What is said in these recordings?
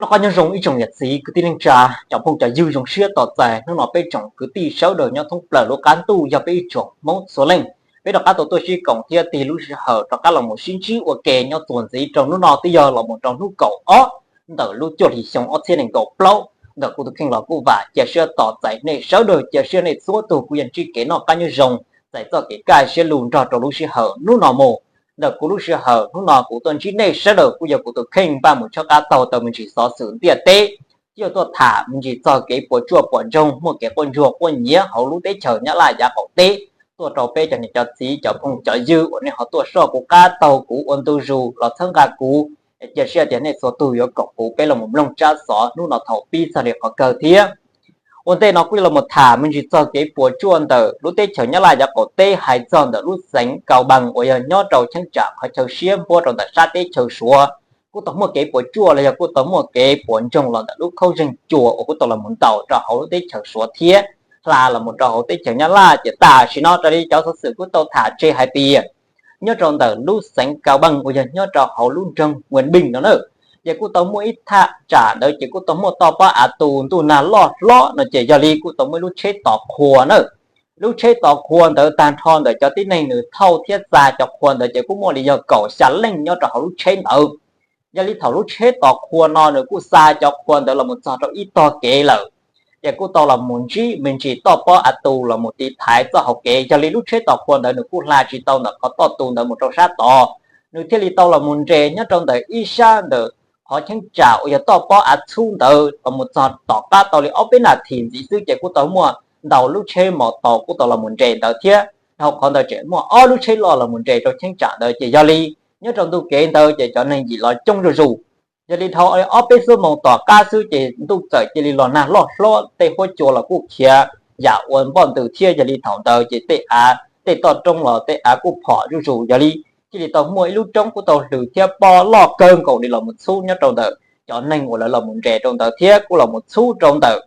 Noj qab nyob zoo ib tsoom niam txiv kwv tij neej tsa, cov phooj cov ywg, zoo siab tos txais hnub no peb tsoom kwv tij sawv daws nyob thoob plaws lub qab ntuj yog peb ib tsoom Hmoob txhua leej. Peb rov qab tau tuaj sib koom thiab tig lub sij hawm rov qab los mus sib ntsib ua ke nyob txuas ntxiv rau hnub no twb yog los mus rau hnub kaum ob ntawm lub cuaj hli xyoo ob txhiab nees nkaum plaub. Ntawm kuv tus kheej los kuj vam cia siab tos txais nej sawv daws, cia siab nej txhua tus kuj yuav ntsib kev noj qab nyob zoo, txais txoj kev kaj siab lug nrog rau lub sij hawm hnub no mus. Ntawm kuv lub sij hawm hnub no kuv tuaj ntsib nej sawv daws kuj yog kuv tus kheej npaj mus tshawb qab taug tau me ntsis xov xwm ntiaj teb, thiab yuav tuaj tham me ntsis txog kev puas tsuaj puas ntsoog muaj kev quaj ntsuag quaj nyiav hauv lub teb chaws Nyab Laj yav qaum teb tuaj rau peb cov niam cov txiv cov phooj cov ywg uas nej ho tuaj soj kuv qab taug kuv ua ntu zus los txhawb nqa kuv. Cia siab tias nej txhua tus yuav koom kuv peb los mus mloog tsab xov hnub no thaum pib txog li qhov kawg thiab. Ua ntej no kuj yuav los mus tham me ntsis txog kev puas tsuaj ntawm lub teb chaws Nyab Laj yav qaum teb hais txog ntawm lub xeev Kaus Npees uas yog nyob rau cheeb tsam qhov chaw siab npuab rau ntawm sab teb chaws Suav. Kuj tau muaj kev puas tsuaj los yog kuj tau muaj kev puas ntsoog los ntawm lub khaub zeeg cua uas kuj tau los mus ntaus rau hauv lub teb chaws Suav thiab hla los mus rau hauv teb chaws Nyab Laj. Ces tam sim no raws li cov xov xwm kuj tau tham tseg hais tias nyob rau ntawm lub xeev Kaus Npees uas yog nyob rau hauv lub nroog Huas Npeej no na, ces kuj tau muaj ib thaj tsam ntawd ces kuj tau muaj toj pob av tu ntuj nag loj hlob no ces yog li kuj tau muaj ib lub tsheb tos qhua na. Lub tsheb tos qhua ntawd tag nrho ntawm cov tib neeg nws thauj thiab xa cov qhua ntawd ces kuj muaj li yog kaum xya leej nyob rau hauv lub tsheb ntawd. Yog li thaum lub tsheb tos qhua no nws kuj xa cov qhua ntawd los mus txog rau ib tog kev lawm, ces kuj tau los mus ntsib me ntsis toj pob av tu los mus tiv thaiv txoj hauv kev. Yog li lub tsheb tos qhua ntawd nws kuj hla tsis tau ntawm qhov toj tu ntawd mus rau sab tod, nws thiaj li tau los mus nres nyob rau ntawm ib sab ntawm qhov cheeb tsam uas yog toj pob av txhub ntawd los mus txog tom qab tau li ob peb nas this ntxiv xwb ces kuj tau muaj ntau lub tsheb mos taus kuj tau los mus nres ntawd thiab dhau qhov ntawd tseem muaj ob lub tsheb loj los mus nres rau cheeb tsam ntawd. Ces yog li nyob rau ntu kev ntawd ces cov neeg yim los coob zuj zus. Yog li dhau ob peb xuab moos tom qab xwb ces ntuj txawm cia li los nag loj hlob, tej huab cua los kuj khiav yam ua npoj ntws thiab. Yog li thaum ntawd ces tej av tej toj roob los tej av kuj phom zuj zus, yog li thiaj li tau muaj ib lub roob kuj tau hlwv thiab pob loj kawg nkaus li los mus txhub nyob rau ntawm cov neeg uas lawv los mus nres rau ntawd thiab kuj los mus txhub rau ntawm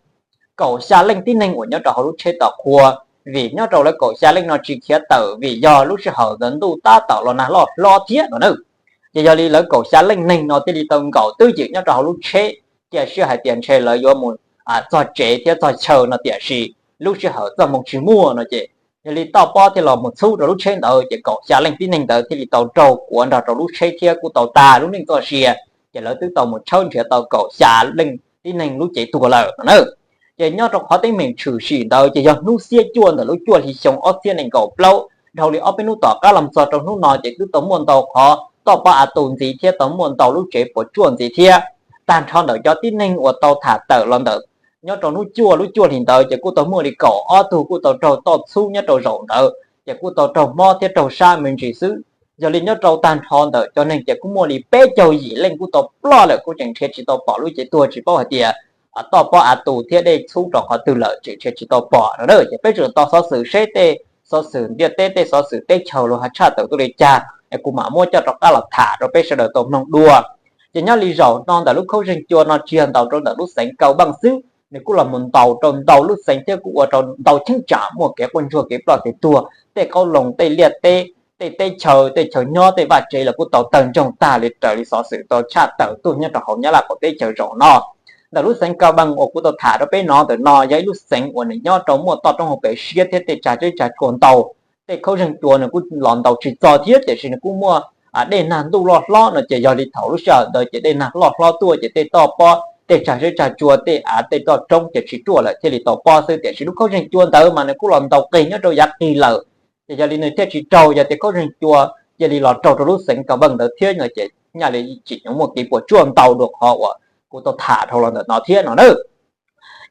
kaum xya leej tib neeg uas nyob rau hauv lub tsheb tos qhua. Vim nyob rau lawv kaum xya leej no tsis khiav tawm vim yog lub sij hawm ntawd ntuj tab tom los nag loj hlob thiab no na. Ces yog li lawv kaum xya leej neeg no thiaj li tau nkaum twj ywm nyob rau hauv lub tsheb, cia siab hais tias ntshe lawv yuav mus txog tsev thiab txog chaw no tiam sis lub sij hawm txoj hmoo tsis muaj no ces yog li toj pob thiaj los mus txhub rau lub tsheb ntawd ces kaum xya leej tib neeg ntawd thiaj li tau raug kuav nrog rau lub tsheb thiab kuj tau tag lub neej txoj sia. Ces lawv twb tau mus tshawb nrhiav tau kaum xya leej tib neeg lub cev tuag lawm no na. Ces nyob rau qhov teeb meem tshwm sim ntawd ces yog hnub xiab cuaj ntawm lub cuaj hli xyoo ob txhiab nees nkaum plaub, dhau li ob peb hnub tom qab los txog rau hnub no ces twb tau muaj ntau qhov toj pob av tu ntxiv thiab tau muaj ntau lub tsev puas tsuaj ntxiv thiab. Tag nrho ntawm cov tib neeg uas tau tham tawm los ntawm nyob rau hnub cuaj lub cuaj hli ntawd ces kuj tau muaj li kaum ob tug kuj tau raug toj txhub nyob rau zaum ntawd ces kuj tau raug mob thiab raug sab me ntsis xwb. Yog li nyob rau tag nrho ntawm cov neeg ces kuj muaj li peb caug yim leej kuj tau ploj lawm, kuj tseem nrhiav tsis tau pom lub cev tuag, tsis paub hais tias toj pob av tu thiab dej txhub rau qhov twg lawm, tseem nrhiav tsis tau pom no na. Ces peb tseem tos xov xwm seb tej xov xwm ntiaj teb, tej xov xwm teb chaws los ho tshaj tawm tuaj li cas es kuv mam muab coj rov qab los tham rau peb sawv daws tau mloog dua. Ces nyob li zaum no ntawm lub khaub zeeg cua no tsis yog ntaus rau ntawm lub xeev Kaus Npeej xwb, nws kuj los mus ntaus rau ntau lub xeev thiab kuj ua rau ntau cheeb tsam muaj kev quaj ntsuag kev ploj kev tuag, tej qoob loo, tej liaj teb, tej teb chaws, tej chaw nyob, tej vaj tsev los kuj tau tawg ntsoog tag li raws li xov xwm tau tshaj tawm tuaj nyob rau hauv Nyab Laj qaum teb chaws zaum no. Ntawm lub xeev Kaus Npeej uas kuv tau tham rau peb no ntawm no yog ib lub xeev uas nws nyob rau muaj toj roob hauv pes siab thiab tej tsag teb tsag tsua ntau. Tej khaub zeeg cua nws kuj los ntaus tsis txog thiab tiam sis nws kuj muaj dej nag ntuj loj hlob no ces yog li thaum lub sij hawm ntawd ces dej nag loj hlob tuaj ces tej toj pob, tej tsag teb tsag tsua, tej av tej toj roob ces tsis ruaj lawm thiaj li tau pob xwb, tiam sis lub khaub zeeg cua ntawd mas nws kuj los ntaus qis nyob rau yav qis lawm. Ces yog li nws thiaj tsis raug, yog tias khaub zeeg cua cia li los raug rau lub xeev Kaus Npeej ntawd thiab no ces nyaj li tseem yuav muaj kev puas tsuaj ntau dua qhov uas kuv tau tham dhau los ntawm no thiab no na.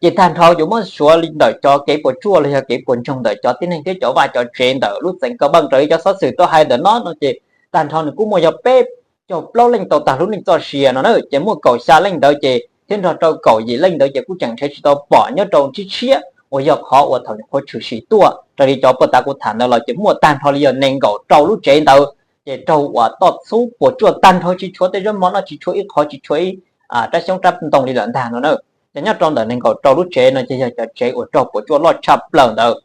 Ces tag nrho yuav muab suav li ntawm cov kev puas tsuaj los yog kev puas ntsoog ntawm cov tib neeg thiab cov vaj cov tsev ntawm lub xeev Kaus Npeej raws li cov xov xwm tau hais ntawm no no ces tag nrho nws kuj muaj yog peb caug plaub leej tau tag lub neej txoj sia no na. Ces muaj kaum xya leej ntawd ces thiab nrog rau kaum yim leej ntawd ces kuj tseem nrhiav tsis tau pom nyob rau tsib tshiab uas yog qhov uas thaum nyuam qhuav tshwm sim tuaj. Raws li cov puag ta kuv tham ntawd los ces muaj tag nrho li yog nees nkaum rau lub tsev ntawd ces raug uas toj txhub puas tsuaj tag nrho, tsis tshuav tej zaub mov noj, tsis tshuav ib qho, tsis tshuav ib rab xyoob rab ntoo li lawm ntag no na. Ces nyob rau ntawm nees nkaum rau lub tsev no ces yog cov tsev uas raug puas tsuaj loj tshaj plaws ntawd.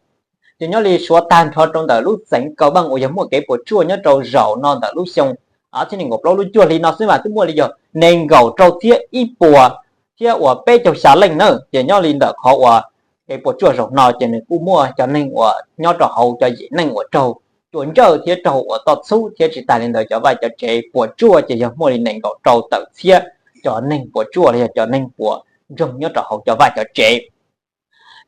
Ces nyob li suav tag nrho rau ntawm lub xeev Kaus Npeej uas yog muaj kev puas tsuaj nyob rau zaum no ntawm lub xyoo ob txhiab nees nkaum plaub lub cuaj hli no xwb mas twb muaj li yog nees nkaum rau thiab ib puas thiab uas peb caug xya leej na. Ces nyob li ntawm qhov uas kev puas tsuaj zaum no ces nws kuj muaj cov neeg uas nyob rau hauv cov yim neeg uas raug cua ntsawj thiab raug uas toj txhub thiab tsis tas li ntawd cov vaj cov tsev puas tsuaj ces yog muaj li nees nkaum rau tawm txhiab cov neeg puas tsuaj los yog cov neeg puas ntsoog nyob rau hauv cov vaj cov tsev.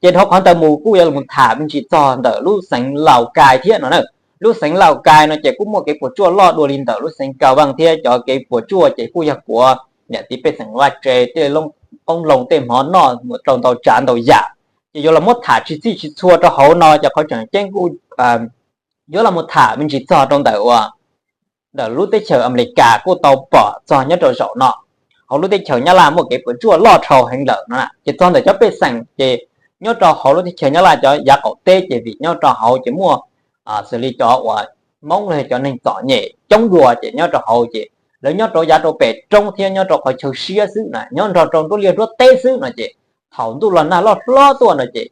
Ces dhau qhov ntawd mus kuj yuav los tham me ntsis txog ntawm lub xeev Laus Kais thiab no na. Lub xeev Laus Kais no ces kuj muaj kev puas tsuaj loj dua li ntawm lub xeev Kaus Vaas thiab cov kev puas tsuaj ces kuj yog kuav niam txiv pej xeem vaj tsev tej qoob loo tej hmov noj mus rau ntau tsav ntau yam. Ces yuav los muab tham tsis txhij tsis txhua rau hauv no ces qhov tseem ceeb kuj yuav los mus tham me ntsis txog rau ntawm uas ntawm lub teb chaws Amelikas kuj tau pom txog nyob rau zaum no hauv lub teb chaws Nyab Laj muaj kev puas tsuaj loj dhau heev lawm no. Ces txog ntawm cov pej xeem ces nyob rau hauv lub teb chaws Nyab Laj cov yav qaum teb ces vim nyob rau hauv ces muaj xws li cov uas Hmoob los yog cov neeg txom nyem coob dua ces nyob rau hauv ces lawv nyob rau yav rau pem roob thiab nyob rau qhov chaw siab xwb na, nyob nrog rau nruab liaj nruab teb xwb no ces thaum ntuj los nag loj hlob tuaj no ces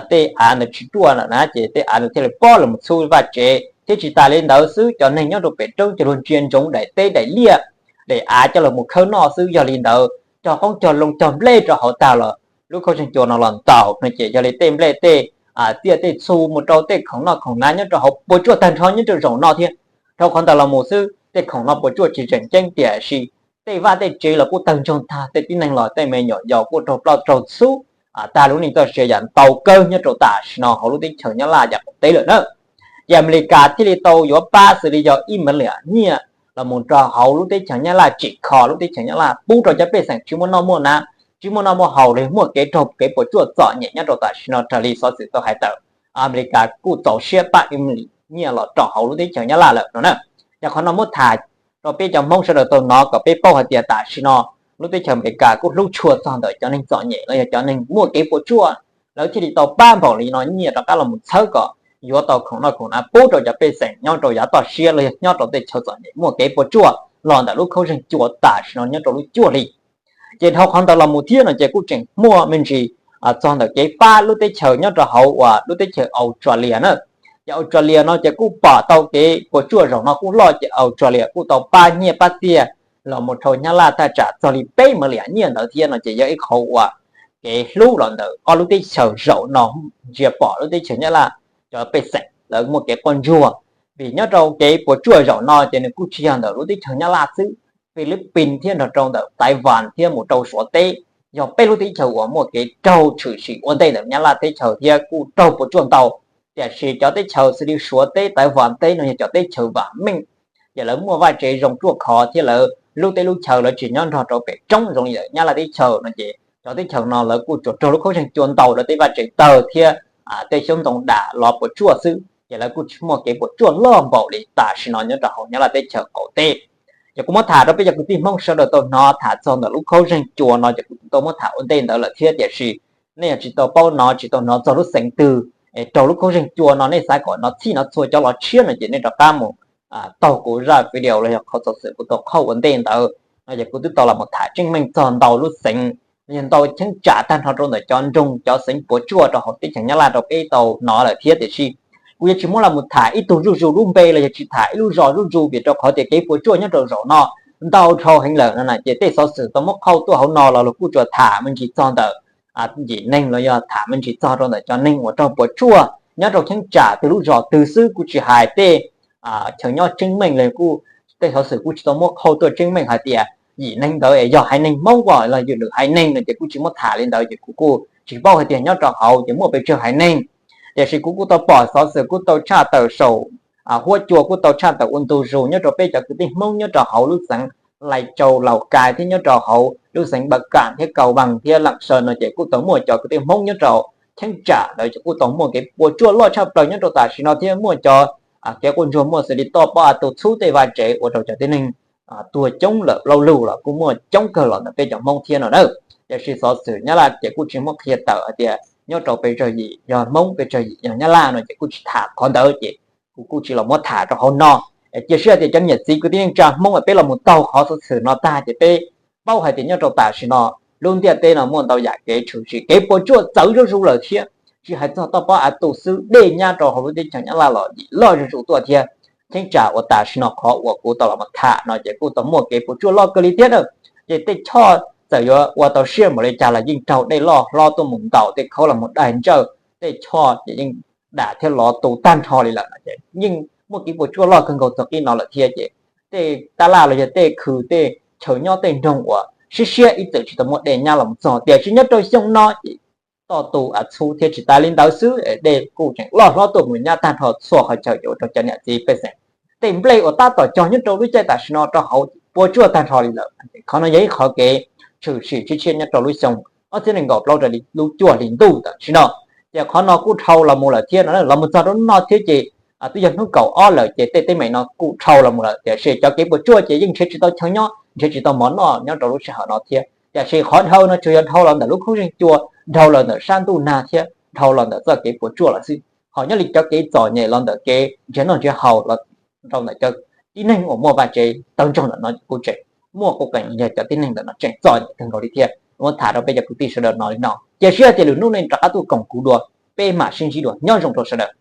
tej av ntawd tsis ruaj lawm na ces tej av ntawd thiaj li pob los mus txhub vaj tsev thiab tsis tas li ntawd xwb cov neeg nyob rau pem roob ces luag ntsia ntsoov daim teb daim liaj daim av coj los mus khawb noj xwb. Yog li ntawd cog qoob cog loo cog nplej rau hauv tag los lub khaub zeeg cua no los ntaus no ces yog li tej nplej tej txiaj tej txhu mus rau tej khoom noj khoom hnav nyob rau hauv puas tsuaj tag nrho nyob rau zaum no thiab. Dhau qhov ntawd los mus xwb tej khoom no puas tsuaj tsis tseem ceeb tiam sis tej vaj tej tsev los kuj tawg ntsoog tag, tej tib neeg los tej me nyuam yaus kuj raug ploj raug txhub tag lub neej txoj sia yam ntau kawg nyob rau tam sim no hauv lub teb chaws Nyab Laj yav qaum teb lawm na. Ces Amelikas thiaj li tau yuav pab xws li yog ib million nyiaj los mus rau hauv lub teb chaws Nyab Laj tsim kho lub teb chaws Nyab Laj pub rau cov pej xeem tsis muaj noj muaj hnav, tsis muaj noj muaj haus los muaj kev raug kev puas tsuaj txom nyem nyob rau tam sim no raws li xov xwm tau hais tawm. Amelikas kuj txaus siab pab ib million nyiaj los rau hauv lub teb chaws Nyab Laj lawm no na. Yog qhov no muab tham rau peb cov Hmoob sawv daws tau hnov kom peb paub hais tias tam sim no lub teb chaws Amelikas kuj hlub tshua txog ntawm cov neeg txom nyem los yog cov neeg muaj kev puas tsuaj, lawv thiaj li tau pab npaum li no nyiaj rov qab los mus txhawb kom yuav tau khoom noj khoom hnav pub rau cov pej xeem nyob rau yav toj siab los yog nyob rau tej chaw txom nyem muaj kev puas tsuaj los ntawm lub khaub zeeg cua tam sim no nyob rau lub cuaj hli. Ces dhau qhov ntawd los mus thiab no ces kuj tseem muaj me ntsis txog ntawm kev pab lub teb chaws nyob rau hauv uas lub teb chaws Australia na. Ces Australia no ces kuj pom tau kev puas tsuaj zaum no kuj loj ces Australia kuj tau pab nyiaj pab txiaj los mus rau Nyab Laj thaj tsam txog li peb million nyiaj ntawd thiab no ces yog ib qhov uas kev hlub los ntawm ob lub teb chaws zaum no ntsia pom lub teb chaws Nyab Laj cov pej xeem lawv muaj kev quaj ntsuag. Vim nyob rau kev puas tsuaj zaum no ces nws kuj tsis yog ntawm lub teb chaws Nyab Laj xwb, Philippines thiab nrog rau ntawm Taiwan thiab mus rau Suav teb, yog peb lub teb chaws uas muaj kev raug tshwm sim ua ntej ntawm Nyab Laj teb chaws thiab kuj raug puas tsuaj ntau. Tiam sis cov teb chaws xws li Suav teb, Taiwan teb no yog cov teb chaws vam meej, ces lawv muaj vaj tsev zoo ruaj khov thiab lawv lub teb lub chaw lawv tsis nyob nrog rau pem roob zoo li Nyab Laj teb chaws no ces cov teb chaws no lawv kuj tsuas raug lub khaub zeeg cua ntaus lawv tej vaj tsev tawg thiab tej xyoob ntoo dam los puas tsuaj xwb ces lawv kuj tsis muaj kev puas tsuaj loj npaum li tam sim no nyob rau hauv Nyab Laj teb chaws qaum teb. Ces kuv muab tham rau peb cov kwv tij Hmoob sawv daws tau hnov tham txog ntawm lub khaub zeeg cua no ces kuv tau muab tham ua ntej ntawd lawm thiab tiam sis nej yog tsis tau paub hnov tsis tau hnov txog lub xeev twg es raug lub khaub zeeg cua no nej xav kom hnov txhij hnov txhua cov los tshiab no ces nej rov qab mus taug kuv zaj video los yog qhov xov xwm kuv tau qhauj ua ntej ntawd no ces kuv twb tau los mus tham tseeb meej txog ntau lub xeev, yog ntau cheeb tsam tag nrho rau ntawm cov nroog cov xeev puas tsuaj rau hauv teb chaws Nyab Laj rau peb tau hnov lawm thiab tiam sis kuv yuav tsis muab los mus tham ib tug zuj zus lub npe los yog tsis tham ib lub zos zuj zus vim rau qhov tias kev puas tsuaj nyob rau zaum no ntau dhau heev lawm no na ces tej xov xwm tau muab qhauj tuaj hauv no los luag kuj tsuas tham me ntsis txog ntawm yim neeg los yog tham me ntsis txog rau ntawm cov neeg uas raug puas tsuaj nyob rau cheeb tsam twg lub zos twg xwb kuj tsis hais tej chaw nyob tseeb meej los kuj tej xov xwm kuj tsis tau muab qhauj tuaj tseeb meej hais tias yim neeg ntawd es yog haiv neeg Hmoob los yog lwm haiv neeg no ces kuj tsis muab tham li ntawd ces kuv kuj tsis paub hais tias nyob rau hauv ces muaj pes tsawg haiv neeg. Tiam sis kuv kuj tau pom xov xwm kuj tau tshaj tawm saum huab cua kuj tau tshaj tawm ua ntu zus nyob rau peb cov kwv tij Hmoob nyob rau hauv lub xeev Lais Tsau, Laus Kais thiab nyob rau hauv lub xeev Npaws Kam thiab Kaus Vaas thiab Lam Saws no ces kuj tau muaj cov kwv tij Hmoob nyob rau cheeb tsam ntawd ces kuj tau muaj kev puas tsuaj loj tshaj plaws nyob rau tam sim no thiab muaj cov kev quaj ntsuag muaj xws li toj pob av tu txhub tej vaj tsev ua rau cov tib neeg tuag coob lawm lauj lug los kuj muaj coob kawg los ntawm peb cov Hmoob thiab no na. Tiam sis xov xwm Nyab Laj ces kuj tsis muab qhia tawm hais tias nyob rau pes tsawg yim yog Hmoob pes tsawg yim yog Nyab Laj no ces kuj tsis tham qhov ntawd ces kuv kuj tsis los muab tham rau hauv no. Cia siab tias cov niam txiv kwv tij neej tsa Hmoob peb los mus taug qhov xov xwm no tag ces peb paub hais tias nyob rau tam sim no lub ntiaj teb no muaj ntau yam kev tshwm sim kev puas tsuaj txawv zuj zus lawm thiab tsis hais txog toj pob av tu xwb dej nyab rau hauv lub teb chaws Nyab Laj los yim loj zuj zus tuaj thiab. Cheeb tsam uas tam sim no qhov uas kuv tau los mus tham no ces kuj tau muaj kev puas tsuaj loj kawg li thiab na. Ces tej choj txawm yuav ua tau siab npaum li cas los yeej raug dej loj hlob tuaj mus ntaus tej khaub los mus daig ntsawj tej choj ces yeej dam thiab lov tu tag nrho li lawm. Yeej muaj kev puas tsuaj loj kawg nkaus txog qib no lawm thiab ces tej tab laj los yog tej khw tej chaw nyob tej nroog uas siab siab ib txwm tsis tau muaj dej nyab los txog tiam sis nyob rau xyoo no ces toj tu av txhub thiab tsis tas li ntawd xwb dej kuj tseem loj hlob tuaj mus nyab tag nrho txhua qhov chaw ces ua rau cov niam txiv pej xeem tej nplej uas tab tom cog nyob rau lub caij tam sim no rau hauv puas tsuaj tag nrho li lawm. Qhov no yog ib qhov kev tshwm sim tshiab tshiab nyob rau lub xyoo ob txhiab nees nkaum plaub raws li lub cuaj hli ntuj tam sim no. Ces qhov no kuj dhau los mus lawm thiab no los mus txog rau hnub no thiab ces twb yog hnub kaum ob lawm ces tej teeb meem no kuj dhau los mus lawm tiam sis cov kev puas tsuaj ces yeej nrhiav tsis tau chaw nyob nrhiav tsis tau mov noj nyob rau lub sij hawm no thiab tiam sis qhov dhau no tsuas yog dhau los ntawm lub khaub zig cua, dhau los ntawm sab ntuj nag thiab dhau los ntawm txoj kev puas tsuaj lawm xwb. Ho nyob li cov kev txom nyem los ntawm kev nrhiav noj nrhiav haus los rau ntawm cov tib neeg uas muaj vaj tsev tawg ntsoog ntawm no kuj tseem muaj quj qees yog cov tib neeg ntawm no tseem txom nyem kawg nkaus li thiab. Muab tham rau peb cov kwv tij sawv daws no li no ces sib hais tias lwm hnub nej rov qab tuaj koom kuv dua, peb mam sib ntsib dua, nyob zoo rau sawv daws.